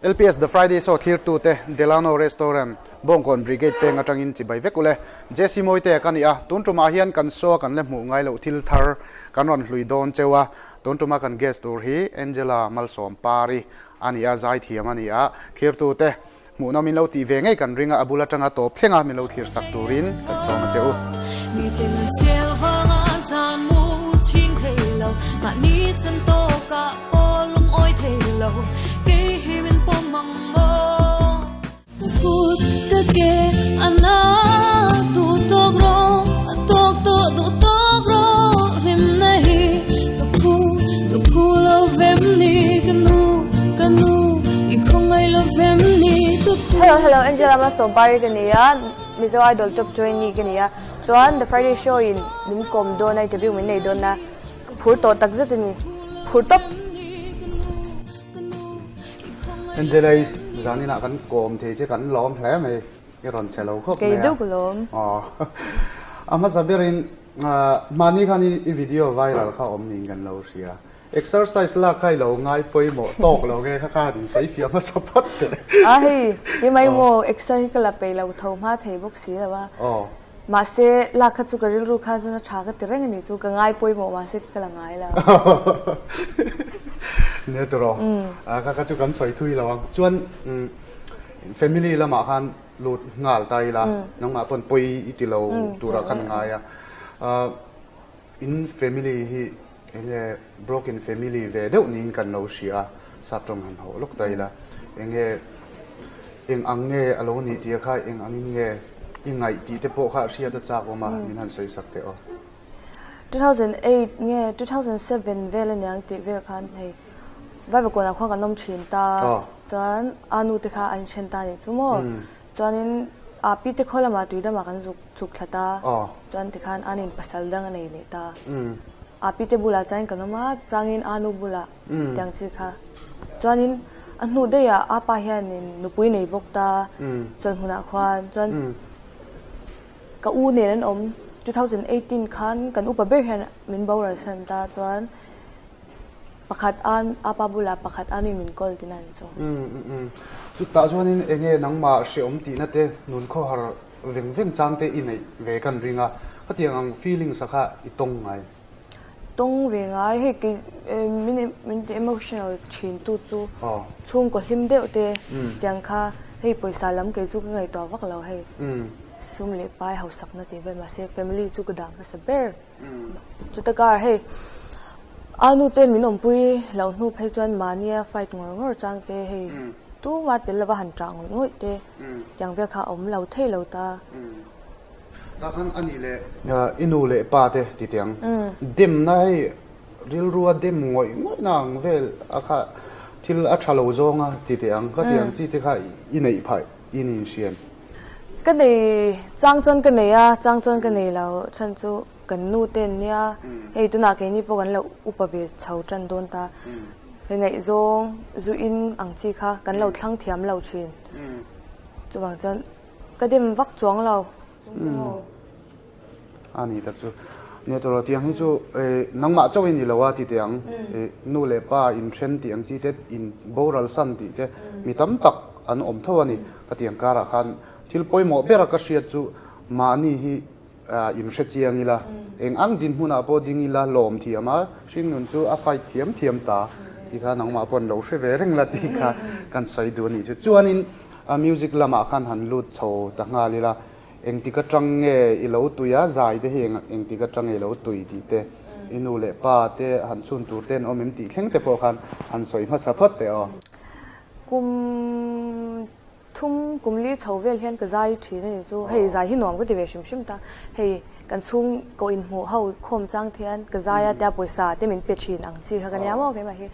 LPS The Friday Show thlirtute Delano Restaurant, Bawngkawn Brigade peng atangin chibai vek ule. Jesse Mawite ka ni a, tun tumah hian kan show a kan la hmuh ngai loh thil thar kan rawn hlui dawn cheu a. Tun tuma kan guest tur hi Angela Malsawm Pari a ni a, zaithiam a ni a. Thlirtute Hmuhnawm in lo tih ve ngei kan ring a, a bul atanga tawp thleng a min lo thlir sak turin kan sawm a che u. Miten sel vanga zan mu chhing thei lo, mahni chan tawkah pawh lungawi thei lo, kei hi min pawm ang maw? Ka kut ka ke a na duh tawk rawh, a tawk tawh duh tawk rawh, hlimna hi ka phu, ka phu lo vem ni ka nu, ka nu. Hello hello Angela Malsawmpari ka ni a, Mizo Idol top trainee ka ni a, chuan The Friday Show in min kawm dawn a, interview min nei dawn a, ka phur tawh tak zet a ni, phur tawp. Angela i zaninah kan kawm thei che kan lawm hle mai, i rawn che lo khawp mai a. Kei deuh ka lawm. Aw a hmasa berin mahni khan i video viral kha awm niin kan lo hria. Exercise lak kha i lo ngai pawimawh tawk lo nge kha khan in sawi fiah hmasa phawt teh. A hei, i mai maw exer hi ka la peih lo tho hma thei bawk si lo a. Mahse, lak kha chu ka rilru khan chuan a tha ka ti reng a ni chu, ka ngai pawimawh mahse ka la ngai lo. Nia tawh, kha kha chu kan sawi thui lo ang. Chuan family lamah khan lut nghal ta ila, nangmah pawn pawi i ti lo turah khan ngai a. In family hi Enge broken family ve deuh niin kan lo hria a, sap tawng han hauh lawk ta ila, enge eng ang nge a lo nih tih kha eng angin nge i ngaih tih te pawh kha a hriat a chak awm a, min han sawi sak teh aw. 2008 nge 2007 vel aniang tih vel khan hei Vaivakawnah khuan kan awm thin ta, chuan a nu te kha an then ta nih chu maw, chuanin a pi te khaw lamah tui damah kan zuk chhuk thla ta, chuan tikhan an in pasal dang a nei leh ta. A pi te bulah chuan kan awm a, changin a nu bulah tiang chi kha. Chuanin a hnu daihah a pa hianin nupui nei bawk ta, chuan hmunah khuan chuan ka u nen an awm 2018 khan kan upa ber hian min boral san ta chuan pakhat a a pa bulah pakhat a nui min kawl tina ni chu. Chutah chuanin enge nangmah hreawm tihna te nun khawhar Veng veng chang te i neih ve kan ring a, khatiang ang feelings a kha i tawng ngai? Tawng ve ngai, hei kei min min ti emotional thin tu chu chhungkaw hlim deuh te tiang kha hei pawisa lam kei chu ka ngaihtuah vak lo hei sum leh pai hausakna tih vel mahse family chu ka dah hmasa ber. Chuta kar hei a nu ten min awmpui loh hnu phei chuan mahnia fight ngawr ngawr chang te hei tuma tel lova han ṭah ngawih ngawih te tiang vel kha a awm lo thei lo ta. Tah khan a nih leh i nu leh pa te ti tiang demna hei rilrua dem ngawih ngawih na ang vel a kha thil a tha lo zawnga ti tiang kha tiang chi te kha i neih phah i nin hriam. Ka nei chang chuan ka nei a, chang chuan ka nei lo chhan chu kan nu te an nia, hei tunah keini pawh kan lo upa ve chho tan dawn ta, hei ngaihzawng zu in ang chi kha kan lo thlang thiam lo thin, chuvang chuan ka dem vak chuang lo. A ni tak chu. Nia tawrh tiang hi chu nangmah chauh i ni lo a ti teh ang. Nu leh pa inthen tih ang chi te, in boral san tih te mi tam tak an awm tho a ni. Ka tiang karah khan thil pawimawh bera ka hriat chu mahni hi inhre chiang ila, eng ang dinhmunah pawh ding ila lawm thiam a, hringnun chu a fight thiam thiam ta tih kha nangmah pawh an lo hre ve reng la tih kha kan sawi duh a nih chu. Chuanin music lamah khan han lut chho ta nghal ila. Engtik atang nge i lo tui a, zai te hi engtik atang nge i lo tui tih te, i nu leh pa te han chhun tur te an awm em tih thleng te pawh khan han sawi hmasa phawt teh aw. Kum thum kum li chho vel hian ka zai thin a ni chu, hei zai hi nuam ka ti ve hrim hrim ta, hei kan chhung koh inhmuh ho khawm chang te hian ka zai a tia pawisa te min pe thin ang chi kha ka nia maw keimah hi,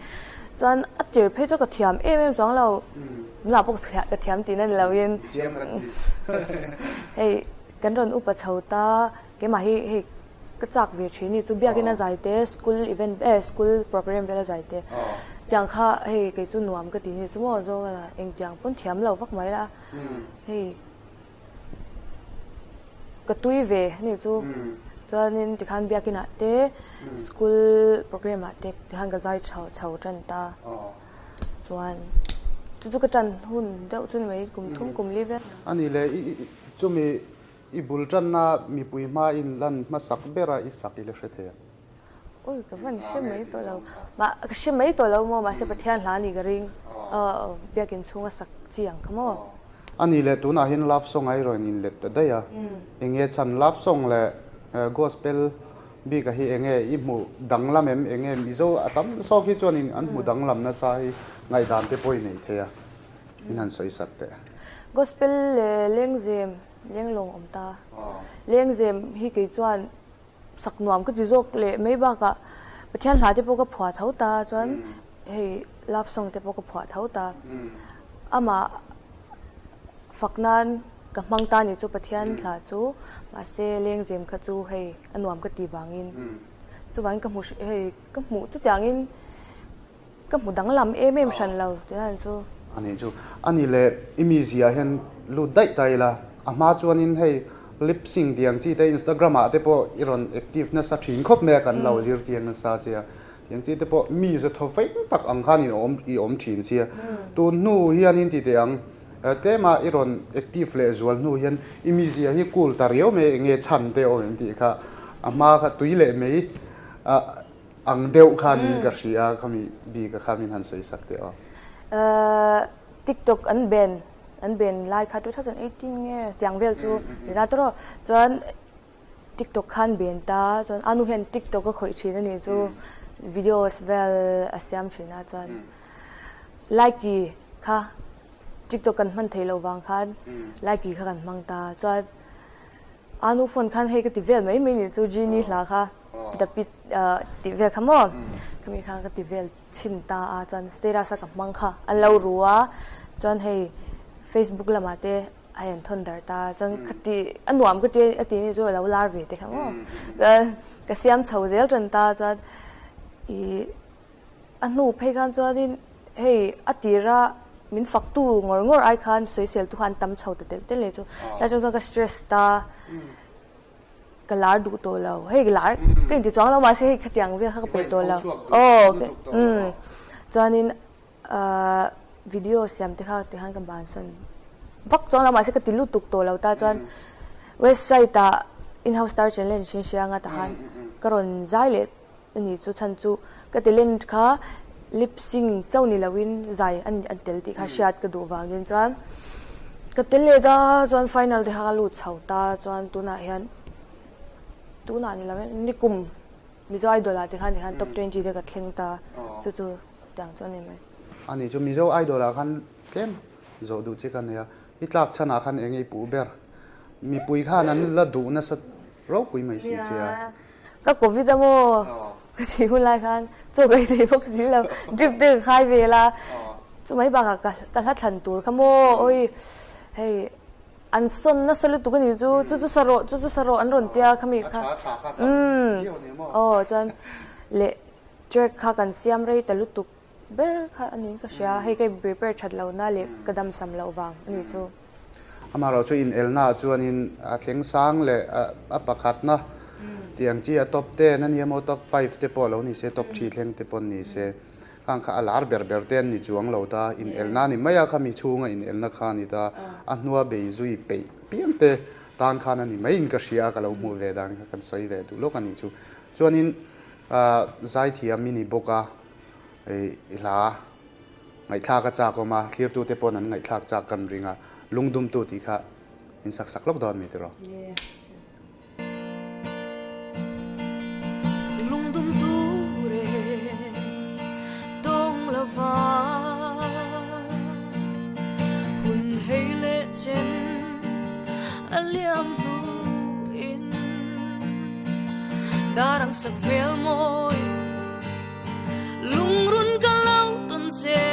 chuan a tir phei chu ka thiam em em chuang lo. Nula pawh ka thiam tihna ni loin hei kan rawn upa chho ta keimah hi hei ka chak ve thin ni chu biakin a zai te school event eh school program vel a zai te tiang kha hei kei chu nuam ka ti ni chu maw zawng a engtiang pawn thiam lo vak mai la hei ka tui ve ni chu chuanin tikhan biakin ah te school program ah te tikhan ka zai chho chho tan ta. Chuan. Chu chu ka ṭan hun deuh chu ni mai, kum thum kum li vel. A ni le, chumi i bul ṭanna mipui hma in lan hmasak bera i sak i la hre thei ang. Ui, ka van hre mai tawh lo. Mah, ka hre mai tawh lo maw, mahse Pathian hla ni ka ring. Aw, biakin chhunga sak chi ang kha maw. A ni le, tunah hian love song a i rawn inlet ta daih a. Eng nge chhan love song leh gospel bika hi eng nge i hmuh danglam em? Eng nge Mizo a tam zawk hi chuanin an hmu danglam nasa hi ngaihdan te pawh i nei thei a, in han sawi sak teh. Gospel leh lengzem, lenglawng awm ta. Lengzem hi kei chuan sak nuam ka ti zawk leh mai bakah Pathian hla te pawh ka phuah tho ta chuan hei love song te pawh ka phuah tho ta amah fak nan ka hmang ta ni chu Pathian hla chu mahse lengzem kha chu hei a nuam ka ti vangin chuvangin ka hmu hei ka hmuh chutiangin Ka hmu danglam em em hran lo tih a chu. A nih chu. A nih leh i mizia hian lut daih ta ila. A hma chuanin hei lip sync tih ang chi te Instagram ah te pawh i rawn active nasa thin khawp mai a kan lo zir chiang nasa che a. Tih ang chi te pawh mize thaw feng tak ang khan i awm i awm thin sia. Tun hnu hianin ti teh ang tlema i rawn active leh zual hnu hian i mizia hi cool ta riau mai eng nge chhan te awm em tih kha a hma kha tui leh mai a Ang deuh kha niin ka hria a, khami bik a kha min han sawi sak teh aw. TikTok an ben an ben lai kha 2018 nge tiang vel chu ni ta tawrh aw. Chuan TikTok khan ben ta chuan anu hian TikTok a khawih thin a nih chu videos vel a siam thin a chuan Likee kha TikTok kan hman theih loh vang khan Likee kha kan hmang ta chuan Anu phone khan hei ka ti vel mai mai nih chu Genie hla kha the pit tih vel kha maw khami khan ka ti vel chhin ta a chuan status a ka hmang kha an lo ru a chuan hei Facebook lamah te a en thawn dar ta chuan ka ti a nuam ka ti a ti nih chu a lo lar ve te kha maw ka siam chho zel tan ta chuan ih A hnu phei khan chuanin hei a tira min faktu ngawr ngawr ai khan sawiseltu kha an tam chho ta telh telh leh chu tlai chang chuan ka stress ta ka lar duh tawh lo hei ka lar ka inti chuang lo mahse hei khatiang vel kha ka peih tawh lo aw umm chuanin ahh video siam te kha tikhan ka bansan vak chuang lo mahse ka ti lutuk tawh lo ta chuan website ah in house star challenge in hrianga tahan ka rawn zai leh A ni chu chhan chu ka talent kha lip sync chauh ni loin zai a an tel tih kha hriat ka duh vangin chuan ka tel leh ta chuan final te kha ka lut chho ta chuan tunah hian tunah ni loin nikum Mizo Idol ah te khan tikhan top 20 te ka thleng ta chu chu tiang chu a ni mai. A ni chu Mizo Idol ah khan tlem zawh duh che ka nei a, i tlak chhanah khan eng nge i puh ber? Mipui khan an la duh nasa ropui mai si che a. Ka covid a maw? Ka tih hun lai khan chaw ka ei thei bawk si lo, drip te ka khai vel a, chumai bakah ka ka hla thlan tur kha maw awi hei an sawn nasa lutuk a nih chu, chu chu sa rawh chu chu sa rawh an rawn tia khami kha umm aw chuan leh track kha kan siam rei ta lutuk ber kha a niin ka hria, hei ka in prepare that lohna leh ka damsam loh vang a nih chu. Amaherawh chu inelnaah chuanin a thleng sang leh a pakhatna tih ang chi a top ten a nia maw top five te pawh lo ni se top three thleng te pawh ni se khang kha a lar ber ber te an ni chuang lo ta inelna a ni mai a khami chhunga inelna kha a ni ta a hnua bei zui peih piang te tan khan a ni mai in ka hria a ka lo hmuh ve dan kha kan sawi ve duh lawk a nih chu chuanin zaithiam i ni bawk a. I hla ngaihthlak a chak awm a, thlirtute paw'n an ngaihthlak chak kan ring a, lungdumtu tih kha min sak sak lawk dawn mi tiraw? Lungdumtu reng tawng lova hun hei leh chen a liam hnuin dar ang sak hmel mawi Lungrun ka lo tawn che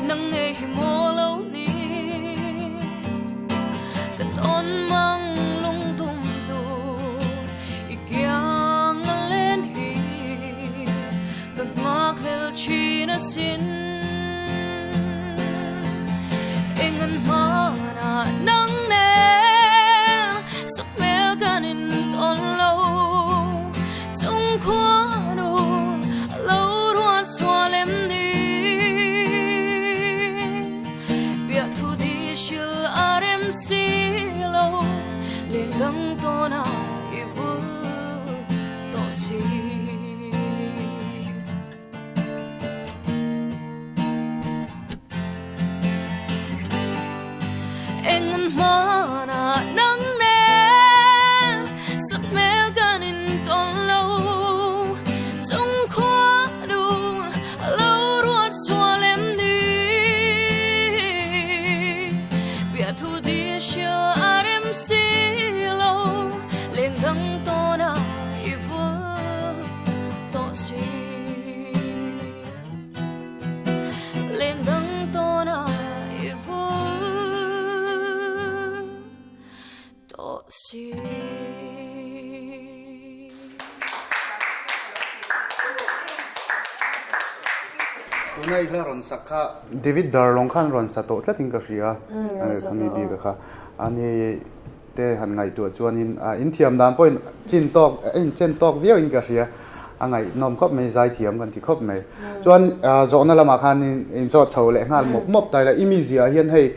nang ngei hi maw lo ni Ka tawn mang lungdum tu i kiang a len hi Ka nghakhlel thin asin Eng an hmanah nang nen sak hmel kan in tawn lo Chung khuanun a lo ruat sual em ni? Eng an hmanah nang nen sakhmel kan intawn lo. Chung khua dun a lo ruat sual em ni? Bia thu di hrilh a rem si lo, leng dang tawnah i vul tawh si. Leng dang tawnah i vul tawh si. Tuna i hla rawn sak kha David Darlong khan rawn sa tawh tlatin ka hria a mi bik a kha ani te han ngaihtuah chuanin in thiam dan pawhin chin tawk a inchen tawk viau in ka hria a ngaihnawm khawp mai zaithiam kan ti khawp mai chuan zawhna lamah khan in zawt chho leh nghal mawp mawp ta ila i mizia ah hian hei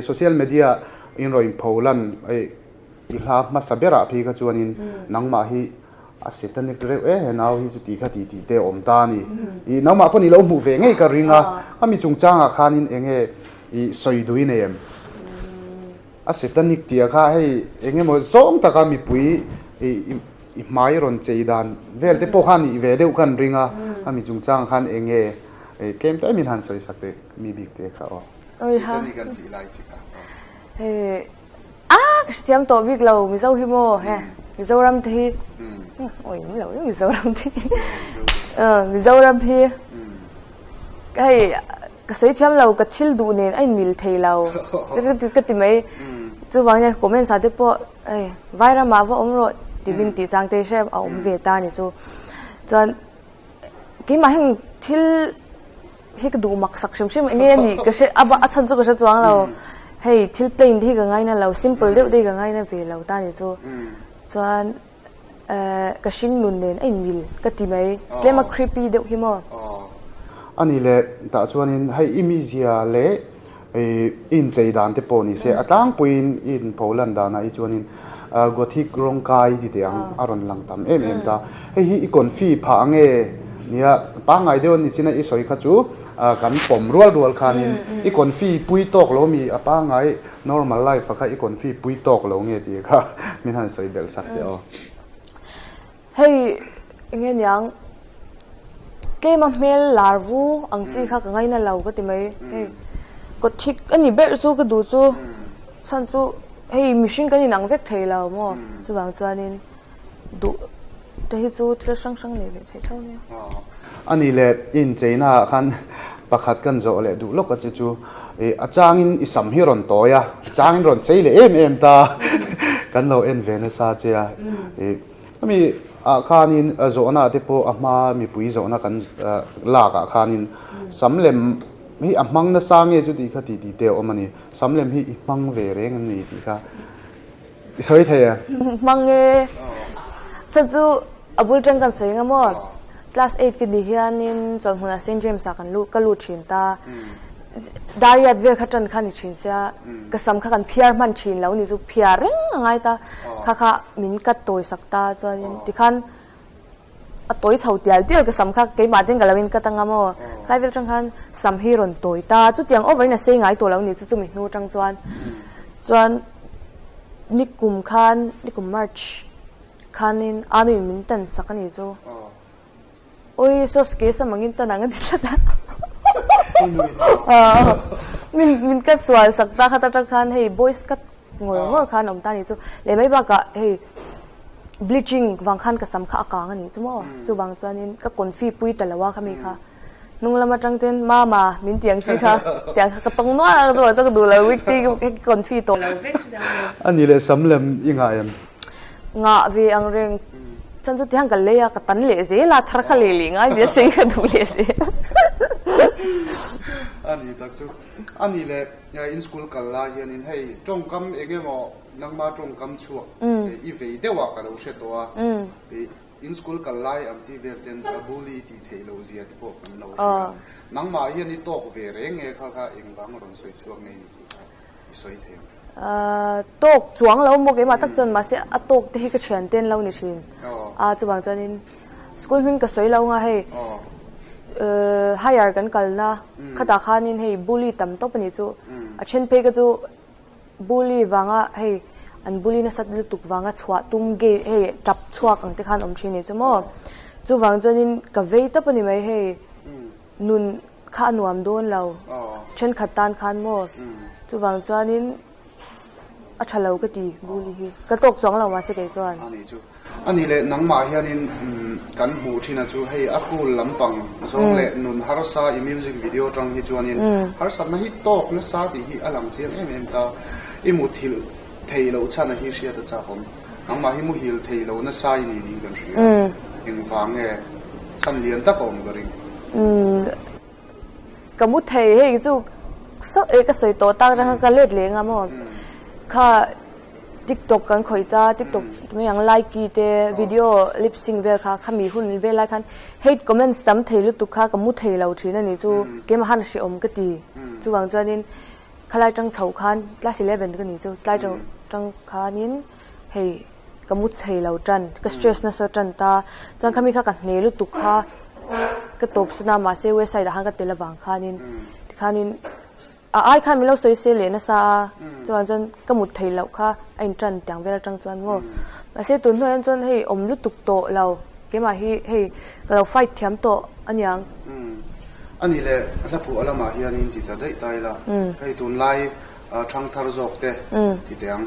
social media in rawn inpho lan i hla hmasa berah phei kha chuanin nangmah hi a satanic reuh e he nau hi chuti kha ti tih te a awm ta a ni i nangmah pawh ni lo hmuh ve ngei ka ring a khami chungchangah khanin eng nge i sawi dui nei em? A satanic tih ah kha hei eng emaw zawng taka mipui i hmai rawn chei dan vel te pawh kha nih ve deuh khan ring a, a mi chungchang khan eng nge tlem tlem in han sawi sak teh mi bik te kha aw. Satanic an tih lai chi kha aw. Hei a ka hrethiam tawh bik lo Mizo hi maw he Mizoram te hi awi awm lo Mizoram te hi Mizoram hi hei Ka sawi thiam lo, ka thil duh nen a inmil thei lo ka ti mai. Chuvang hian comments ah te pawh hei Vairamah va awm rawh ti min tih chang te hre a awm ve ta a ni chu. Chuan keimah hian thil hi ka duh mak sak hrim hrim enge a nih ka hre a chhan chu ka hre chuang lo. Hei thil plain te hi ka ngaina lo, simple deuh te hi ka ngaina ve lo ta a ni chu. Chuan Ka hring nun nen a inmil ka ti mai. Tlem a creepy deuh hi maw? A ni le, tah chuanin hei i mizia leh i inchei dan te pawh ni se, a tlangpuiin i inpho lan danah hi chuanin Gothic rawng kai ti teh ang a rawn lang tam em em ta. Hei hi i confi phah ange nia, pangngai deuh a ni chin a i sawi kha chu kan pawm rual rual khanin i confi pui tawk lo mi a pangngai Normal life a kha i confi pui tawk lo nge tih kha min han sawi belh sak teh aw. Hei enge niang tlema hmel lar vu ang chi kha ka ngaina lo ka ti mai hei kawt thik a ni ber chu ka duh chu chhan chu hei mihring kan inang vek thei lo maw chuvang chuanin duh te hi chu thil hrang hrang nei ve thei tho nia. A nih leh i incheina ah khan pakhat kan zawh leh duh lawk a che chu i a changin i sam hi rawn tawi a, a changin rawn sei leh em em ta kan lo en ve nasa che a. I khami ah khanin zawhna ah te pawh a hma mipui zawhna kan lak ah khanin sam lem hi a hmang nasa nge chu tih kha tih tih te a awm a ni. Sam lem hi i hmang ve reng em ni tih kha. I sawi thei e. Hmang e. Chan chu a bul tang kan sawi nga maw? Class eight ka nih hianin chawlhmunah Saint James ah kan lut ka lut thin ta. Dariat vel kha tan kha ni thin sia ka sam kha kan phiar hman thin lo ni chu phiar reng a ngai ta. Kha kha min cut tawi sak ta chuanin tikhan a tawi chho tial tial ka sam kha keimah ten ka lo in cut anga maw? Tlai vel tang khan sam hi rawn tawi ta. Chutiang over in a sei ngai tawh lo ni chu chumi hnu tang chuan chuan Nikum khan, nikum March khanin Anuin min tan sak a ni chu. Oi, sauce ke sam angin tan ang a ti tlat a. Min min ka sual sak ta khat atang khan hei boys cut ngawr ngawr khan awm ta a ni chu. Leh mai bakah hei bleaching vang khan ka sam kha a kang a ni chu maw. Chuvang chuanin ka confi pui ta lo a khami kha. Hnung lam atang ten mama min ti ang chi kha tiang kha ka tawng nual a chuan ka duh lo week ti confi tawh lo vek A ni leh sam lem i ngah em? Ngah ve ang reng chan chu tiang ka lei a ka tan leh zel a thar kha leh leh ngai zel sei ka duh leh zel. A ni tak chu a ni leh in school kal lai hianin hei tawngkam eng emaw nangma tawngkam chhuak i vei deuh a ka lo hre tawh a In school kal lai ang chi vel ten a bully tih theih loh zia te pawh kan lo hria. Nangmah hian i tawk ve reng nge kha kha engvang rawn sawi chhuak nge ni tih kha i sawi thei ang. Tawk chuang lo maw keimah tak chuan mahse a tawk te hi ka thian ten lo ni thin. A chuvang chuanin school hming ka sawi lo nga hei higher kan kalna khatah khanin hei bully tam tawp a nih chu a then phei ka chu. Bully vanga hei an bully nasat lutuk vanga chhuah tum gate hei tap chhuak ang te khan awm thin ni chu maw. Chuvang chuanin ka vei tawp a ni mai hei nun kha a nuam dawn lo thenkhat tan khan maw. Chuvang chuanin a tha lo ka ti bully hi ka tawk chuang lo mahse kei chuan. A nih leh nangmah hianin kan hmuh thin a chu hei a cool lampang zawng leh nun harsa i music video atang hi chuanin harsatna hi tawk nasa tih hi a lang chiang em em ta. I muthilh thei loh chhan a hi hriat a chak awm. Nangmah hi muhil thei lo nasa i ni niin kan hria. Engvang nge chhan lian tak a awm ka ring. Ka mu thei hei chu ka sawi tawh tak atang khan ka let leh anga maw kha tiktok kan khawih ta tiktok mai ang likey te video lip sync vel kha khami hun vel lai khan hate comments tam thei lutuk kha ka mu thei lo thin a ni chu keimah khan hrehawm ka ti chuvang chuanin khalai tang chho khan class 11 ka ni chu tlai tang khanin hei ka mu thei lo tan, ka stress nasa tan ta, chuan khami kha ka hne lutuk kha ka tawp san a mahse website ah khan ka tel avang khanin tikhanin a ai khan min lo sawi se leh nasa a chuan chuan ka mut thei loh kha a in tan tiang vel atang chuan maw mahse tun hnuaiah chuan hei awm lutuk tawh lo keimah hi hei ka lo fight thiam tawh aniang. Ani leh hla phuah lamah hianin ti ta daih ta ila hei tunlai Thangthar zawk te ti teh ang.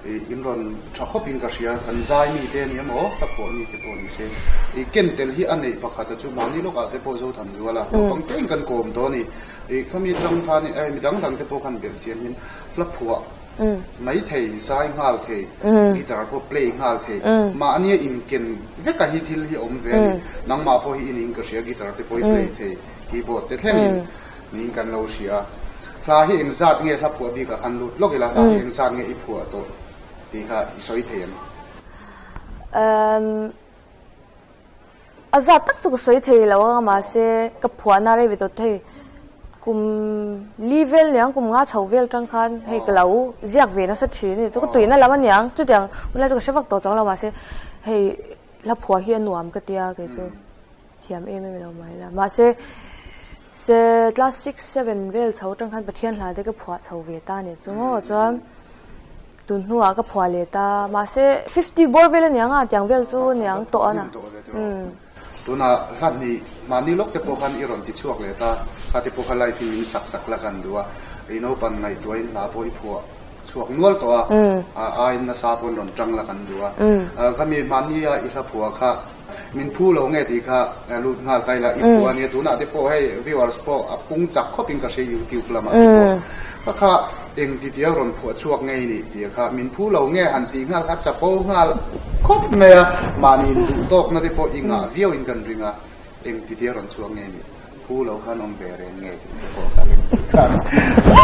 I in rawn tha khawp in ka hria. Kan zai mi te ania maw? Hla phuah mi te pawh ni se. I ken tel hi a neih pakhat a chu mahni lawkah te pawh Zothan zual a. Naupang te in kan kawm dawn i. I khami tang khan i mi dang dang te pawh khan belh chian hian hla phuah mai thei, zai nghal thei, guitar pawh play nghal thei. Mahnia in ken vek a hi thil hi awm ve a ni. Nangmah pawh hi in in ka hria guitar te pawh i play thei, keyboard te thleng in. Niin kan lo hria a. Hla hi eng zat nge hla phuah bikah khan lut lawk ila, hla hi eng zat nge i phuah tawh tih kha i sawi thei em? Umm, a zat tak chu ka sawi thei lo a, mahse ka phuahna rei ve tawh thei. Kum li vel niang, kum nga chho vel tang khan hei ka lo ziak ve nasa thin a ni. Chu ka tuihna lam aniang, chutiang hunlai chu ka hre vak tawh chuang lo, mahse hei hla phuah hi a nuam ka tia kei chu. Thiam em em lo mai la. Mahse, se class six, seven vel chho atang khan Pathian hla te ka phuah chho ve ta nih chu maw. Chuan tun hnuah ka phuah leh ta. Mahse, 50 bawr vel aniang a, tiang vel chu aniang tawh a na. Tunah hla hnih mahni lawk te pawh khan i rawn ti chhuak leh ta. Kha te pawh kha live in min sak sak la kan duh a. I naupan ngaihtuahin hla pawh i phuah chhuak nual tawh a. A aiin nasa pawn rawn tang la kan duh a. Khami mahnia i hla phuah kha Min phu lo nge tih kha lut nghal ta ila i phu a nia tunah te pawh hei viewers pawh a pung chak khawp in ka hria youtube lamah te pawh kha kha eng ti tia rawn phuah chhuak ngei ni tih kha min phu lo nge han tih nghal kha chapo nghal khawp mai a mahni in duh tawk na te pawh i ngah viau in kan ring a eng ti tia rawn chhuak ngei ni phu lo khan awm ve reng nge tih te pawh kha eng tih khan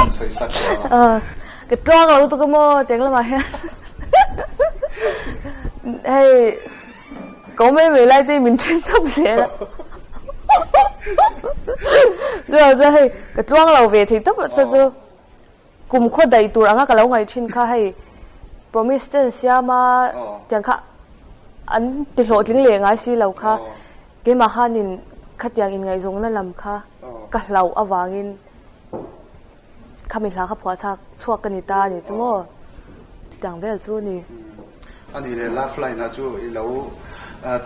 an sawi sak tawh a. Ka tluang lo lutuk a maw tiang lamah hian hei. Ko mai mai lai te min then tawp zel a. Chuan chuan hei ka tluang lo ve thei tawp chu chu kum khaw daih tur anga ka lo ngaih thin kha hei promise te an siam a tiang kha an ti hlawhtling leh ngai si lo kha keimah khanin khatiang inngaihzawnna lam kha ka hlauh avangin Khami hla kha phuah chak chhuak ka ni ta a ni chu maw? Chutiang vel chu a ni. A ni le, love line ah chu i lo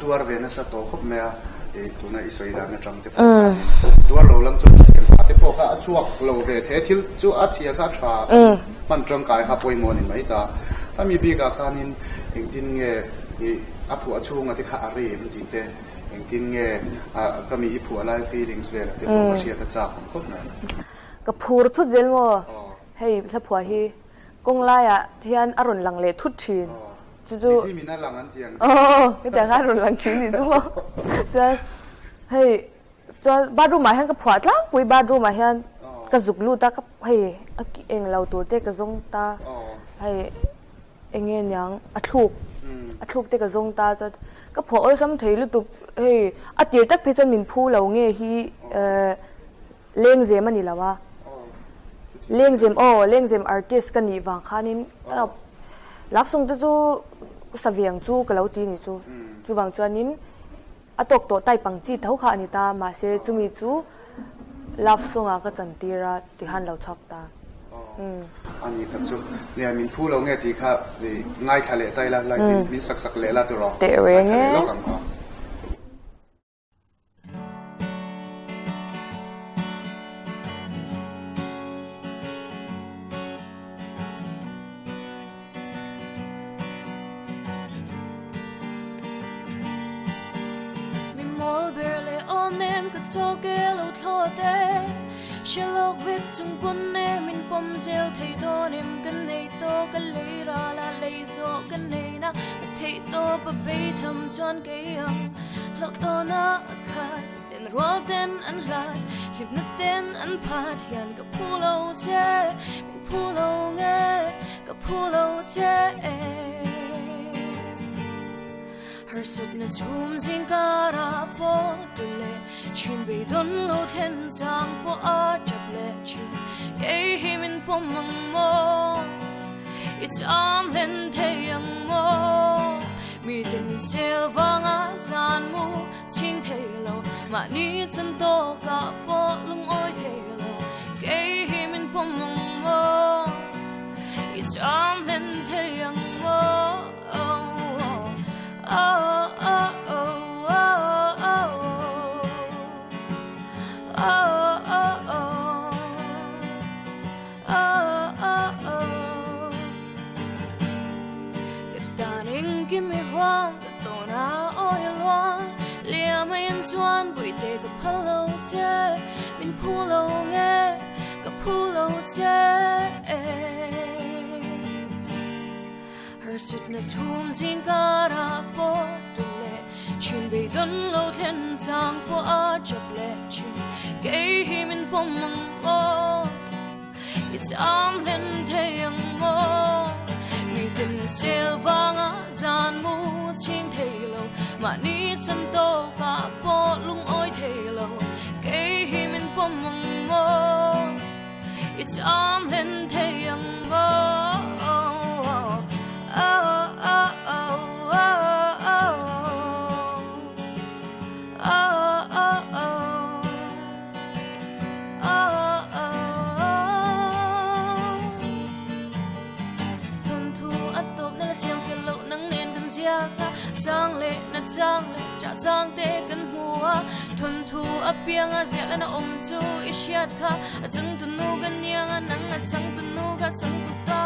tuar ve nasa tawh khawp mai a, i tuna i sawi dan atang te pawh khanin tuar lo lam chu thian hla te pawh kha a chhuak lo ve the, thil chu a chhia kha a tha hman tangkai kha pawimawh a ni mai ta. Khami bikah khanin engtin nge i a phuah chhunga te kha a rem tih te, engtin nge ka mi i phuah lai feelings velah te pawh ka hriat a chak awm khawp mai. Ka phur thut zel maw? Hei hlaphuah hi kawng laiah hian a rawn lang leh thut thin. Chu chu Mihlim in a lang an ti ang. Aw, hetiang khan a rawn lang thin nih chu maw? Chuan hei chuan bathroom ah hian ka phuah tlangpui bathroom ah hian ka zuk lut a ka hei a eng lo tur te ka zawng ta hei eng nge niang a thluk a thluk te ka zawng ta chuan ka phuah awlsam thei lutuk hei a tir tak phei chuan min phu lo nge hi eh Lengzem a ni lo a, Lengzem aw, Lengzem artist ka nih vang khanin love song te chu sa ve ang chu ka lo ti ni chu. Chuvang chuanin a tawk tawh type ang chi tho kha a ni ta, mahse chumi chu love song ah ka chantir a tikhan lo chhuak ta. A ni tak chu. Nia min phu lo nge tih kha ngaithla leh ta ila, like min sak sak leh la tiraw? Teh reng e. Ngaithla leh lawk ang aw. Mi mawl ber leh awm nem ka chawk e lo thlawt e Hre lawk vek chung pawn e min pawm zel thei dawn em Ka nei tawh ka lei ral a lei zawh ka nei na Ka theih tawp a bei tham chuan kei ang hlauh tawn a khat Ten rual ten an hlat hlimna ten an phat hian ka phu lo che Min phu lo nge ka phu lo che Harsatna chhum zing karah pawh tu leh thin beidawn lo thlen chang pawh a tap leh thin Kei hi min pawm ang maw i cham hlen thei ang maw Miten min sel vanga zan mu chhing thei lo Mahni chan tawkah pawh lungawi thei lo Kei hi min pawm ang maw i cham hlen thei ang maw Ka tan engkim i huam ka tawn a awi a luang Liam a in chuan bawihte ka phal lo che Min phu lo nge ka phu lo che Harsatna chhum zing karah pawh tu leh thin beidawn lo thlen chang pawh a chap leh thin Kei hi min pawm ang maw I cham hlen thei ang maw Miten sel vanga zan mu chhing thei lo Mahni chan tawkah pawh lungawi thei lo Kei hi min pawm ang maw I cham hlen thei ang maw Thawnthu a tawp na la siam fel loh nang nen kan ziak a Chang leh na chang leh ṭah chang te kan hmu a Thawnthu a piang a ziah lana awm chu i hriat kha A changtu nu ka niang a nang a changtu nu ka changtu pa.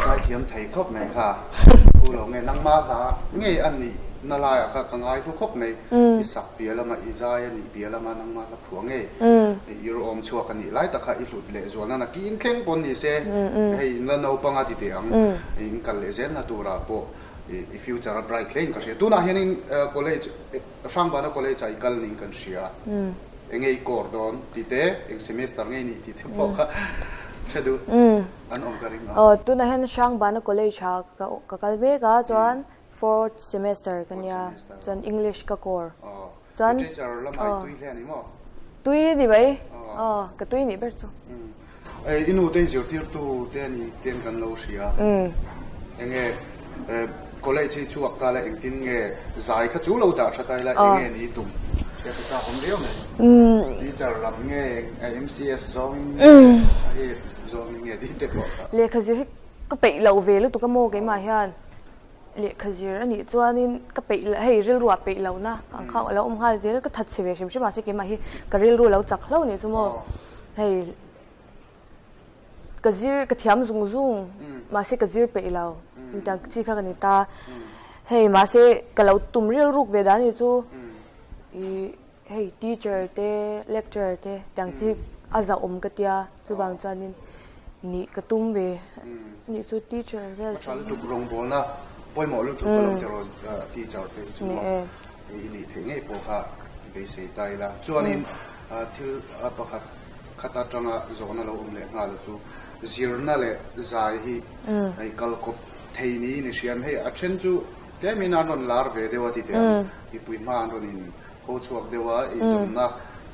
Zaithiam thei khawp mai kha Pu lo nge nangmah hla ngei a nih na laiah kha ka ngai hlu khawp mai i sak piah lama i zai a nih piah lama nangmah hla phuah ngei i rawm chhuak a nih lai tak kha i hlut leh zual nana ki in thleng pawn ni se hei in la naupang a ti teh ang in kal leh zel na turah pawh i future a bright hle in ka hria tunah hianin college Hrangbana college ah i kal ning kan hria enge i kawr dawn tih te eng semester nge ni tih te pawh kha hre duh an awm ka ring a. Aw tunah hian Hrangbana college ah ka kal mek a chuan fourth semester ka nia chuan English ka kawr chuan literature lamah i tui hle a ni maw? Tui ni mai aw ka tui nih ber chu. I nu te hi zirtirtu te a ni ten kan lo hria. Enge college hi chhuak ta la engtin nge zai kha chu lo dah tha ta ila enge ni tum hria ka chak awm riau mai. Teacher lam nge MCS zawngin nge IAS zawngin nge tih te pawh kha. Lehkha zir hi ka peih lo ve lutuk a maw keimah hian. Lehkha zir a nih chuanin ka peih hei rilru ah peih lohna ang kha a lo awm nghal zel ka that chhe ve hrim hrim mahse keimah hi ka rilru lo chak hlauh nih chu maw hei ka zir ka thiam zung zung mahse ka zir peih lo intiang chi kha ka ni ta hei mahse ka lo tum rilruk ve dan nih chu ih Hei teacher te lecturer te tiang chi a zahawm ka tia chuvang chuanin nih ka tum ve nih chu teacher vel A tha lutuk rawngbawlna pawimawh lutuk ka lo ti rawh teacher te hi chu maw i nih theih ngei pawh kha beisei ta ila chuanin thil pakhat khat atanga zawhna lo awm leh nghal chu zirna leh zai hi hei kal kawp thei niin i hria em hei a then chu tlemin an rawn lar ve deuh a ti teh ang mipui hma an rawn in Ho chhuak deuh a, eizawnna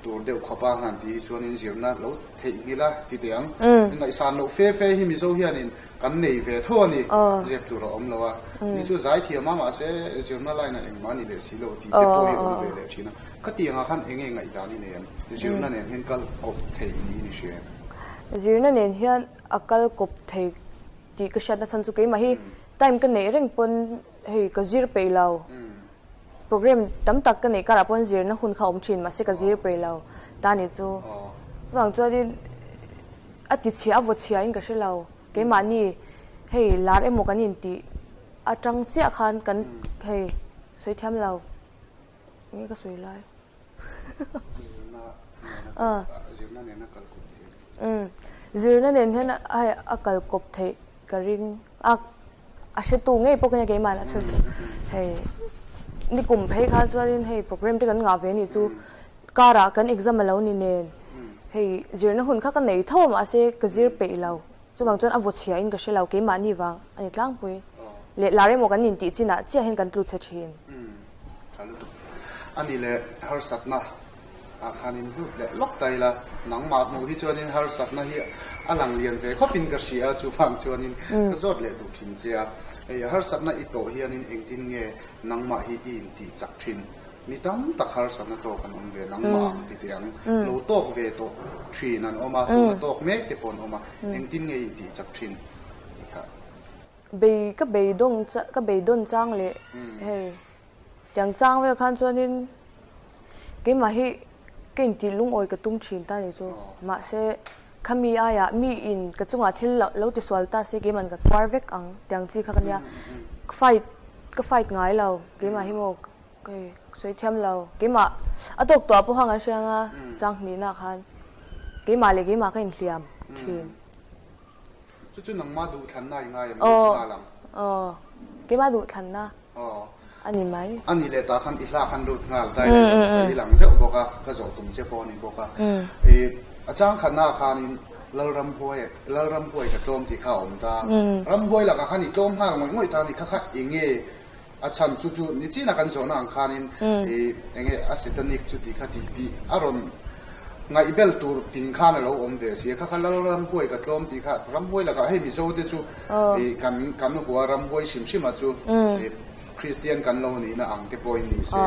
tur deuh khawp a han tih hi chuanin zirna lo theihnghilh a ti teh ang. Ngaihsan loh fe fe hi Mizo hianin kan nei ve tho a ni, zep tur a awm lo a. Mi chu zai thiam a, mahse zirna line ah engmah a ni leh si lo tih te pawh hi a awm ve leh thin a. Ka tih angah khan enge ngaihdan i nei em? Zirna nen hian kal kawp thei niin i hria em? Zirna nen hian a kal kawp thei tih ka hriatna chhan chu keimah hi time ka neih reng pawn hei ka zir peih lo. Program tam tak ka neih karah pawn zirna hun kha a awm thin mahse ka zir peih lo ta ni chu. Chuvang chuanin a ti chhia a vaw chhia in ka hre lo. Keimahni hei lar emaw kan intih atang chiah khan kan hei sawi thiam lo. Enge ka sawi lai? Zirna nen a kal kawp theih. Umm zirna nen hian a kal kawp theih ka ring a, a hretu ngei pawh ka nia keimah lah chu hei nikum phei kha chuanin hei program te kan ngah ve anih chu karah kan exam a lo ni nen hei zirna hun kha ka nei tho a mahse ka zir peih lo. Chuvang chuan a vaw chhia in ka hre lo, keimahni vang a ni tlangpui. Leh lar emaw kan intih chinah chiah hian kan tlu chhe thin. Umm, tha lutuk. A ni leh harsatna ah khan in hlut leh lawk ta ila, nangmah hmuh hi chuanin harsatna hi a lang lian ve khawpin ka hria a, chuvang chuanin ka zawt leh duh thin che a. Hei harsatna i tawh hianin engtin nge nangmah hi i intih chak thin? Mi tam tak harsatna tawk an awm ve, nangmah ang ti teh ang, lo tawk ve tawh thin an awm a, tuna tawk mek te pawh an awm a, engtin nge intih chak thin tih kha. Bei ka beidawng ka beidawn chang leh hei tiang chang vel khan chuanin keimah hi ka intih lungawi ka tum thin ta ni chu mahse khami aiah mi in ka chungah thil lo ti sual ta se keiman ka tuar vek ang tiang chi kha ka nia fight ka fight ngai lo keimah hi maw Kei sawi thiam lo. Keimah a tawk tawh ah pawh khan kan hria anga chang hnihna khan keimah leh keimah ka inhliam thin. Chu chu nangmah duhthlanna i ngai em nge nghal ang? Aw, keimah duhthlanna a ni mai. A nih leh tah khan i hla khan lut nghal dai leh rawn sawi lang zeuh bawk a, ka zawh tum che pawh a ni bawk a. I a chang khatna ah khanin Lalramhuai Lalramhuai ka tlawm tih kha a awm ta. Ramhuai lakah khan i tlawm nghal ngawih ngawih ta a ni kha kha enge A chhan chu chu ni chin a kan zawhna ang khanin i enge a satanic chu tih kha tih tih a rawn ngaihbel tur ting khan a lo awm ve si a. Kha kha Lal ramhuai ka tlawm tih kha ramhuai lakah hei Mizo te chu i kan kan hua ramhuai hrim hrim a chu i Kristian kan lo nihna ang te pawhin ni se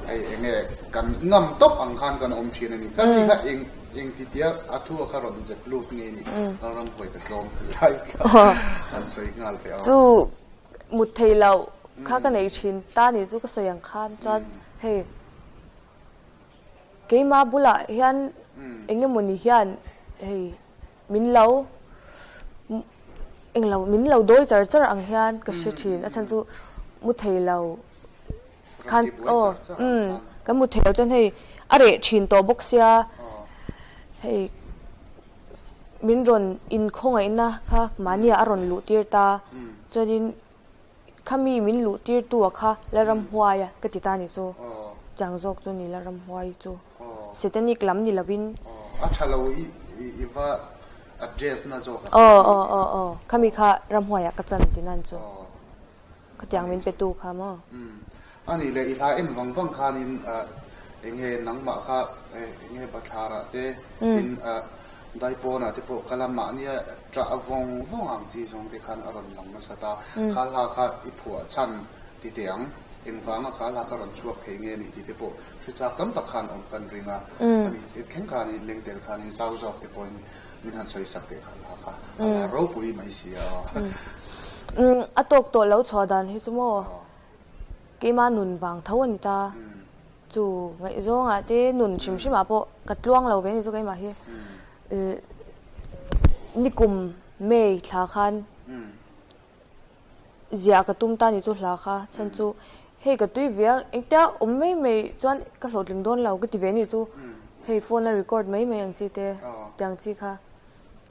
hei enge kan ngam tawp ang khan kan awm thin a ni. Kha tih kha eng eng ti tia a thu a kha rawn zep lut nge ni Lal ramhuai ka tlawm tih lai kha an sawi nghal ve a. Mut thei loh kha ka nei thin ta nih chu ka sawi ang khan chuan hei keimah bulah hian eng emawni hian hei min lo englo min lo dawi char char ang hian ka hre thin a chhan chu mu thei lo khan aw umm kan mut thei lo chuan hei a reh thin tawh bawk sia hei. Min rawn inkhawngaihna kha mahnia a rawn luh tir ta. Chuanin khami min luh tir tu a kha Lalramhuaia ka ti ta ni chu. Tiang zawk chu ni Lalramhuai chu. Satanic lam ni lovin. A tha lo i i va address na zawk a. Aw aw aw aw khami kha Ramhuaia ka chan ti nan chu. Khatiang min pe tu kha maw? Umm. A nih leh i hla en vang vang khanin eng nge nangmah kha eng nge bathlarah te tin daipawnah te pawh kal a mahnia ṭah a vawng vawng ang chi zawng te khan a rawn lang nasa ta. Kha hla kha i phuah chhan ti teh ang. Engvanga kha hla kha rawn chhuak thei nge nih tih te pawh hre chak tam tak khan awm kan ring a. Ani thleng khanin lengtel khanin zau zawk te pawhin Min han sawi sak teh kha la kha a la ropui mai si a. Umm a tawk tawh lo chhuah dan hi chu maw keimah nun vang tho a ni ta chu ngaihzawng ah te nun hrim hrim ah pawh ka tluang lo ve a ni chu keimah hi nikum May thla khan Ziah ka tum ta ni chu hla kha chhan chu hei ka tui ve a engtia awm mai mai chuan ka hlawhtling dawn lo ka ti ve ni chu hei phone a record mai mai ang chi te tiang chi kha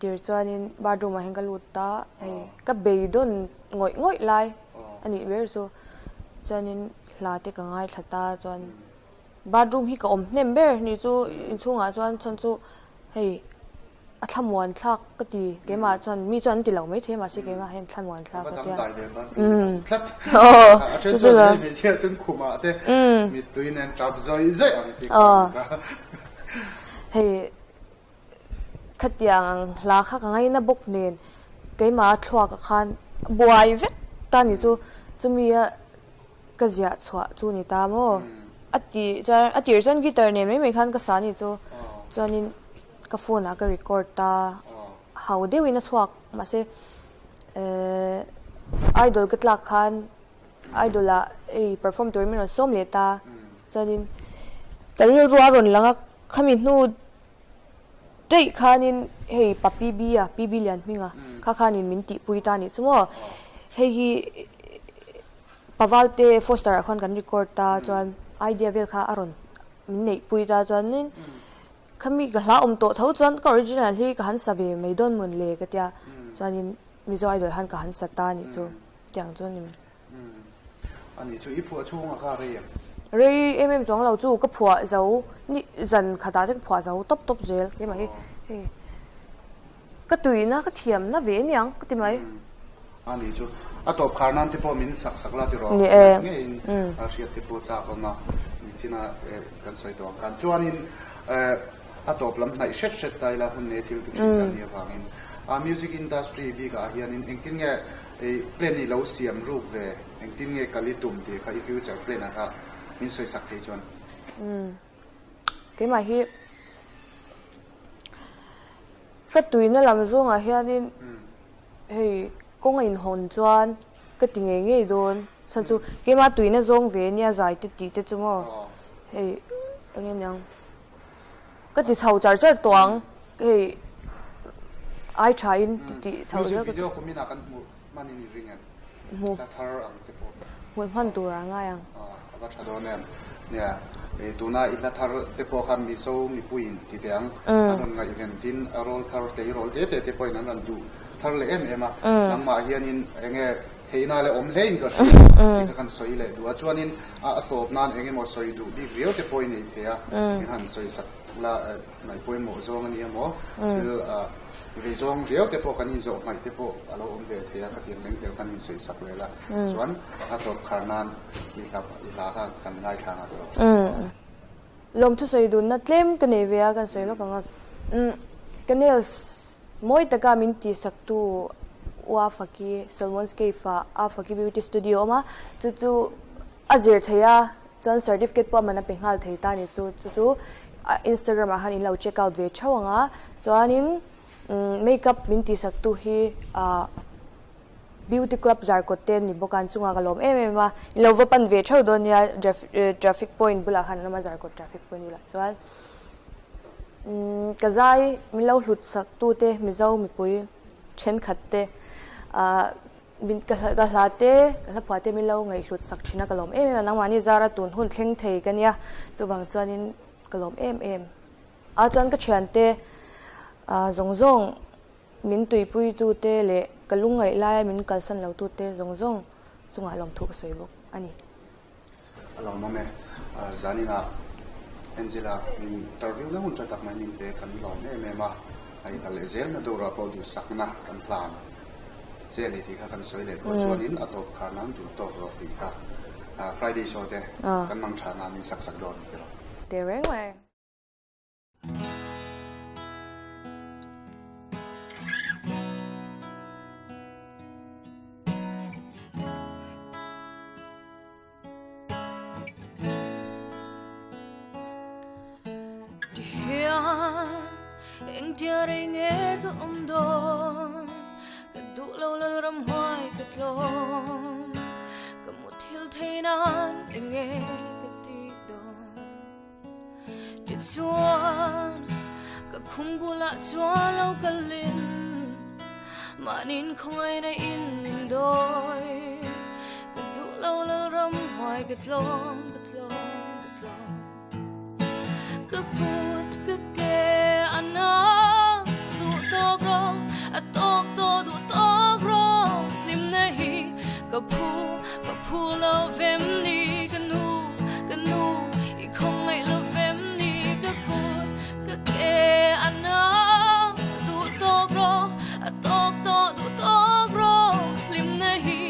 tir chuanin bathroom ah hian ka lut ta hei ka beidawn ngawih ngawih lai a nih ber chu chuanin hla te ka ngaithla ta chuan bathroom hi ka awm hnem ber ni chu inchhungah chuan chhan chu hei. A thlamuan thlak ka ti keimah chuan mi chuan an ti lo maithei mahse keimah hian thlamuan thlak ka tia. A then chuan hei hmeichhia chuan khumah te mittui nen tap zawih zawih ang tih ka hria. Hei khatiang ang hla kha ka ngaina bawk nen keimah thluak ah khan buai vek ta ni chu chumi a ka ziah chhuah chu ni ta maw. A ti chuan a tir chuan guitar nen mai mai khan ka sa ni chu chuanin ka phone ah ka record ta hau deuhin a chhuak mahse ehh idol ka tlak khan idol ah hei perform turin min rawn sawm leh ta chuanin ka rilru a rawn lang a khami hnu daih khanin hei pa PB a PB Lianhminga kha khanin min tihpui ta anih chu maw hei hi. Pavalte Foster ah khuan kan record ta chuan idea vel kha a rawn min neih pui ta chuanin khami ka hla awm tawh tho chuan ka original hi ka han sa ve mai dawn mawn le ka tia chuanin Mizo Idol han ka han sa ta anih chu tiang chu a ni mai. Anih chu i phuah chhunga kha rei em? Rei em em chuang lo chu ka phuah zo ni zan khatah te ka phuah zo tawp tawp zel keimah hi hei. Ka tuina ka thiamna ve aniang ka ti mai. A nih chu. A tawp khar nan te pawh min sak sak la tiraw? Ni e. Ngeiin a hriat te pawh chak awm a, nichina kan sawi tawh ang khan. Chuanin a tawp lam hnaih hret hret ta ila hun nei thil tu thin kan nih avangin a music industry bikah hianin engtin nge plan i lo siam ruk ve, engtin nge kal i tum tih kha i future plan ah kha min sawi sak thei chuan. Keimah hi ka tuina lam zawngah hianin hei kawng a inhawn chuan ka ti ngei ngei dawn chhan chu keimah tuina zawng ve ania zai te tih te chu maw hei eng nge niang ka ti chho char char tawh ang hei ai tha in tih chho zel ka ti. Hman in i ring em? Hmu. Hla thar ang te pawh. Hmuh hman tur a ngai ang. A va tha dawn em? Nia, tuna i hla thar te pawh khan Mizo mipuiin ti teh ang. An rawn ngaihven tin a rawl thar te i rawl te te te pawhin an rawn duh thar leh em em a. Nangmah hianin eng nge theihna leh awm hle in ka hria tih kha kan sawi leh duh a. Chuanin a tawp nan eng emaw sawi duh bik riau te pawh i nei thei a. Eng han sawi sak la ngaih pawimawh zawng a ni emaw thil Vei zawng riau te pawh kan inzawh hmaih te pawh a lo awm ve thei a, khatiang leng tel kan insawi sak leh a, chuan a tawp khar nan i hla i hla kha kan ngaithla ngah tawh. Lawmthu sawi dunna tlem ka nei ve a, kan sawi lawk ang a. Ka nails mawi taka min tihsaktu U Afaki, Solmon's Cave-ah Afaki Beauty Studio a awm a, chu chu A zir thei a, chuan certificate pawh a man a pe nghal thei ta a ni chu. Chu chu Instagram ah khan in lo check out ve theuh ang a, chuanin makeup min tihsak tu hi ah beauty club zarkawt te an ni bawk a, an chungah ka lawm em em a, in lo va pan ve theuh dawn nia traffic point bulah khan an awm a, zarkawt traffic point bulah chuan ka zai min lo hlut sak tu te Mizo mipui thenkhat te ah. Min ka ka hla te ka hla phuah te min lo ngaihhlut sak thin a ka lawm em em a nangmahni zara tun hun thleng thei ka nia chuvang chuanin ka lawm em em a chuan ka thiante ah zawng zawng min tuipui tu te leh ka lungngaih laia min kalsan lo tu te zawng zawng chungah lawmthu ka sawi bawk a ni. A lo awm e. Zaninah Angela min interview na hun tha tak mai min pe kan lawm em em a, a inkal leh zel na turah pawh duhsakna kan hlan che a ni tih kha kan sawi leh duh a, chuanin a tawp khar nan duh tawk rawh tih kha Friday show te kan mang tha nan min sak sak dawn ti rawh. Tehreng mai. Ti hian engtia rei nge ka awm dawn Ka duh lo lal ram huai ka tlawm Ka muthilh thei nan enge ka tih dawn Tichuan ka khum bulah chuan lo kalin Mahnin khawngaihna in min dawi Ka duh lo lal ram huai ka tlawm ka tlawm ka tlawm Ka kut ka ke a na duh tawk rawh a tawk tawh duh tawk rawh Hlimna hi ka phu ka phu lo vem ni ka nu ka nu i khawngaih lo vem ni ka kut ka ke a na duh tawk rawh a tawk tawh duh tawk rawh Hlimna hi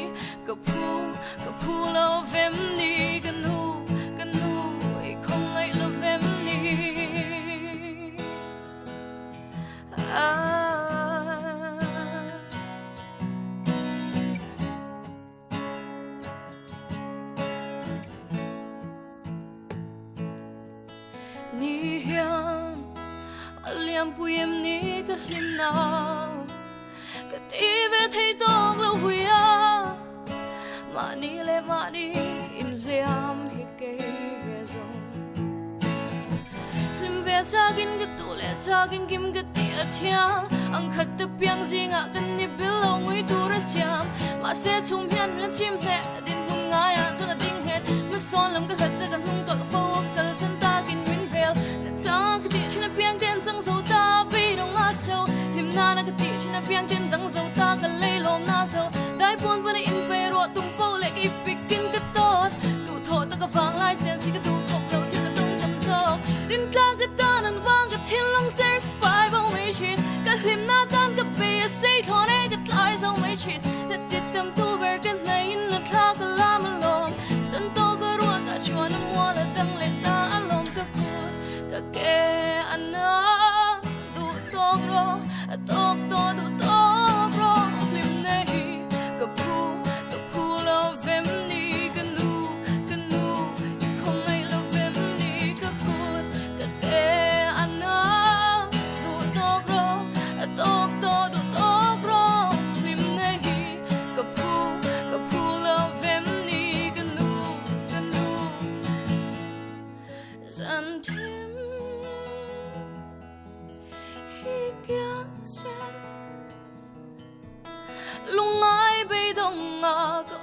ka phu ka phu lo vem ni ka nu ka nu i khawngaih lo vem ni. hian a liampui em ni ka hlim na ka ti ve thei tawk lo vui a mahni leh mahni inhliam hi kei ve zawng hlim ve chakin ka duh leh chakin kim ka ti a thiang ang khat te piang zingah kan ni bil lo ngui tur a siam mahse chhum hian min la chim hle. Dinhmun ngaiah chuan a ding nghet Hmasawn lam ka hlat ta ka hnung tawlh fo a ka kalsan takin min vel Na chang ka tih thin apiang ten chang zo ta beidawng a so Hlim nana ka tih thin apiang ten dang zo ta ka lei lawm na zo Dai pawn pawn a inpe ruah tum po leh ka ipik in ka tawt Duh thawh tak avang lai chen si ka duh khawp lo thil ka tum tam zawk Rintlang ka tan an vang ka thinlung ser ka pai bo mai thin Ka hlimna tan ka bei a sei thlawn e ka tlai zo mai thin Na ti tam tu ber ka hnaiin na thla ka lam alawm Chan tawh ka ruat ah chuan a mual a dang leh ta alawm Ka kut ka ke a na duh tawk rawh a tawk tawh duh tawk rawh Hlimna hi ka phu ka phu lo vem ni Ka nu ka nu i khawngaih lo vem ni Ka kut ka ke a na duh tawk rawh a tawk tawh duh tawk rawh Hlimna hi ka phu ka phu lo vem ni Ka nu ka nu zan thim hi kiang se Lungngai beidawng a ka.